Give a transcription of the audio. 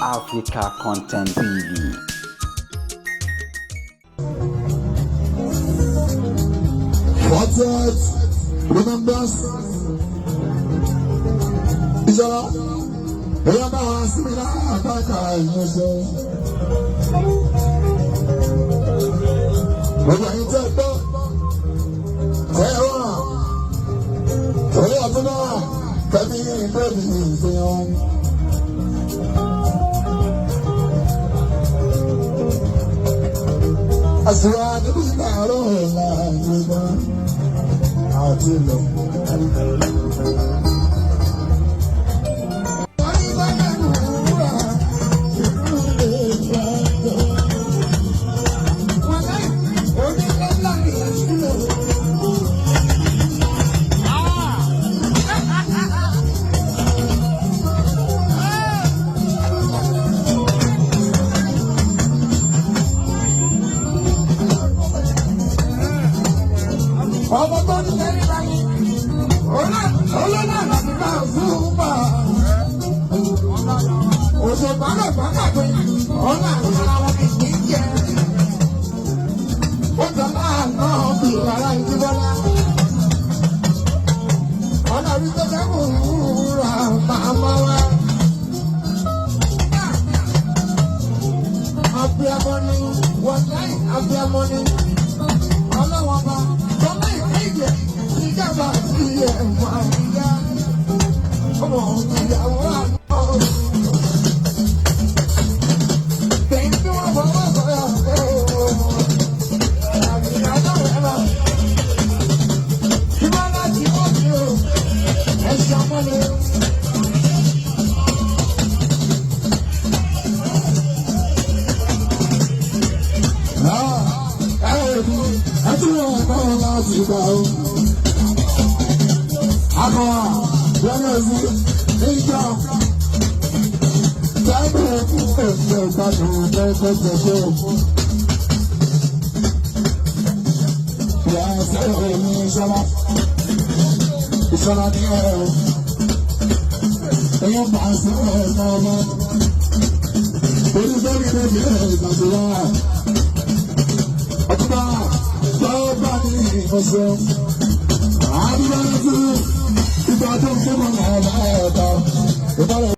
Africa Content TV. Wanted remembrance. Ìjọba èèyàn bá wá sí mi láàbàkà ìyẹn. Gbogbo ẹ̀yin tẹ́ gbọ́, tẹ́ wà, torí ọdún náà tẹ́bí bẹ́ẹ̀ni ìfihàn. Àṣìwà níbi ìdàrọ̀ ọ̀la ìgbà àti lọ. Ọmọ tó ní lẹ́yìn láyé, olóńgbò àti máa fún bá. Òṣèpá náà bá kàgbé, ọ̀nà àrà wọn kì í jẹ. Ó jọ láàánú bí ara ìdíbọ́lá. Ọ̀nà rí tó dẹ́kun wúra màmá wa. Abiyamọ ni, wọ̀láì abiyamọ ni, ọlọ́wọ́n bá tọ́lá ìkéde ìjọba àti ẹ̀wọ̀n àríyá. Ọmọ ìyàwó àná. Tẹ̀yìn tí wọ́n fọwọ́ sọ̀rọ̀ pé o. Àríyá náà rẹ̀ lọ. Ìbọn láti wọ́n mi o. Ẹ̀ṣẹ̀ ọmọ mi. Ìṣọ́lá ní ẹ̀rọ, èèyàn bá a sọ ẹ̀ka ọmọ, orí bẹ́ẹ̀ ni ẹ̀rọ ìgbàgbọ́ ọtúbà tọ́ba ní ọ̀sẹ̀ àdúrà ìgbà tó ń fún ọmọ ọba ẹ̀ka ìbára.